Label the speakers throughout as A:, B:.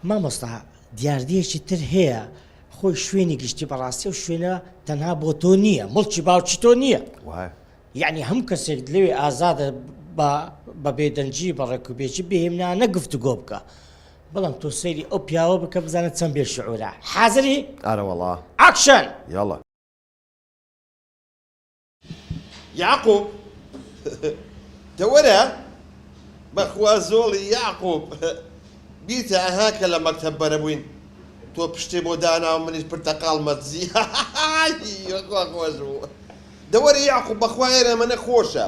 A: مامۆستا دیاردەیەکی تر هەیە خۆی شوێنی گشتی بەڕاستی ئەو شوێنە تەنها بۆ تۆ نییە مڵکی باوکی تۆ نییە
B: وایە.
A: یەعنی هەموو کەسێک لەوێ ئازادە بە بە بێدەنگی بە ڕێکوپێکی بێهێمنانە گفتوگۆ بکە بەڵام تۆ سەیری ئەو پیاوە بکە بزانە چەند بێ شعورە حازری؟
B: ئارەوەڵا.
A: ئاکشن!
B: یاڵا.
C: یەعقوب دە وەرە بەخوا زۆڵی یەعقوب بیرتە ئەها کە لە مەکتەب بەرە بووین تۆ پشتێ بۆ دانا و منیش پرتەقاڵ مەدزی بەخوا خۆش بوو دە وەرە یەعقوب بەخوا ئێرە ئەمەنە خۆشە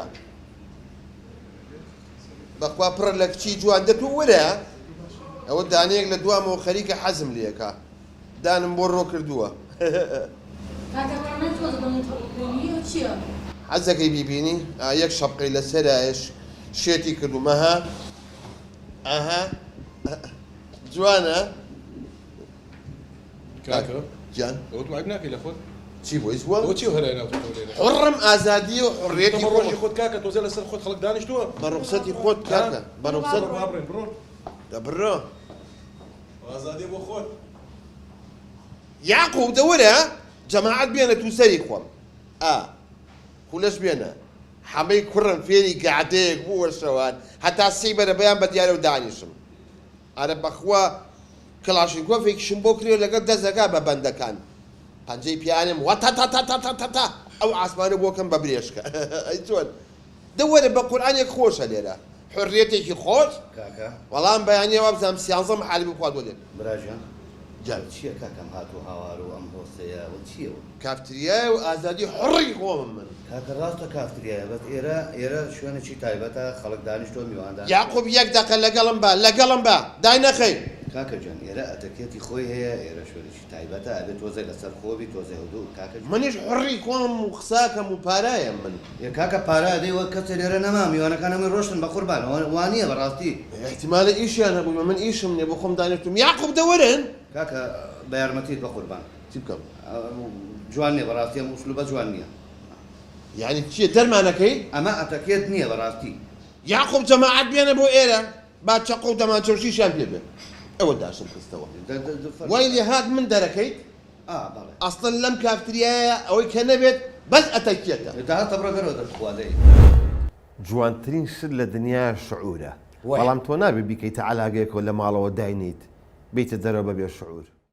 C: بەخوا پڕە لە کچی جوان دە تۆ وەرە ئەوە دانەیەک لە دوامەوە خەریکە حەزم لێکا دانم بۆ ڕۆ کردووە.
D: کاکە کامل تۆ دەبم ببینی ئەو چیە؟
C: حەزەکەی بیبینی؟ ئا یەک شەپقەی لەسەرایە شێتی کردووم ئەها ئەها جوانە
E: کاکە
C: گیان
E: ئەوە تۆ عەیب ناکەی لە خۆت؟
C: چی بۆ هیچ بووە؟
E: ئەوە چیە هەرای ناو تۆ لێرە؟
C: حوڕم ئازادیە و حوڕیەتی
E: خۆمە ڕۆژی خۆت کاکە تۆزێ لەسەر خۆت خەڵک دانیشتووە؟
C: بە ڕوخسەتی خۆت کاکە بە ڕوخسەت
E: بڕۆ با بڕۆین بڕۆ
C: دە بڕۆ
E: ئازادیە بۆ خۆت.
C: یاقوب دە وەرە جەماعەت بێنە تو سەری خۆم ئا خولەش بێنە حەمەی کوڕم فێری گەعدەیەک بووە شەوان هەتا سێی بەرەبەیان بە دیارەو دانیشم ئەرە بەخوا کڵاشینکۆفێکیشم بۆ کرێ لەگەڵ دەزەگا بە بەندەکان پەنجەی پیانم وە تا تا تا تا تا تا تا ئەو ئاسمانە بۆ کەم بە برێشکە ئەی چۆن دە وەرە بە قورئان یەک خۆشە لێرە حوڕیەتێکی خۆش
B: کاکە.
C: وەڵام بەیانیە وابزانم سیانزە محالی بخوات بۆ دێن.
B: برا گیان
C: گیان.
B: چیە کاکە ئەم هات و هاوار و ئەم هۆسەیە ئەوە چیە وە.
C: کافتریایە و ئازادی حوڕی خۆمم من.
B: کاکە ڕاستە کافتریایە بەس ئێرە ئێرە شوێنێکی تایبەتە خەڵک دانیشتوە میوان دانیشتوە.
C: یاقوب یەک دەقە لەگەڵم بە لەگەڵم بە داینەخەی.
B: کاکە گیان ئێرە ئەتەکێتی خۆی هەیە ئێرە شوێنێکی تایبەتە ئەبێ تۆزێ لەسەر خۆ بی تۆزێ هدوء کاکە گیان.
C: منیش حوڕی خۆمم و قساکەم و پارایم من.
B: ئێ کاکە پارە ئەدەی وەک کەسێ لێرە نەما میوانەکان هەمووی ڕۆشتن بەقوربان وانیە بەڕاستی.
C: ئیحتیمالە ئیشیان هەبووبێ من ئیشم نیە بۆخۆم دانیشتوم یاقوب دە وەرن.
B: کاکە بە یارمەتیت بەقوربان.
C: چی بکەم؟
B: جوان نیە بەڕاستی ئەم ئوسلوبە جوان نیە.
C: یانی چیە دەرمانەکەی؟
B: ئەمە ئەتەکێت نیە بەڕاستی.
C: یاقوب جەماعەت بێنە بۆ ئێرە با چەقۆ و دەمانچە و شیشیان پێ بێ ئەوە داشم خستەوە وای لێهات من دەرەکەیت؟
B: ئا بەڵێ.
C: ئەسڵەن لەم کافتریایە ئەوەی کە نەبێت بەس ئەتەکیەتە.
B: داهاتە بڕۆ دەرەوە دەست خوا دەی.
C: جوانترین شت لە دنیایا شعورە
A: وایە.
C: بەڵام تۆ نابێ بیکەیتە عەلاگەیەکەوە لە ماڵەوە داینێیت بێیتە دەرەوە بەبێ شعور.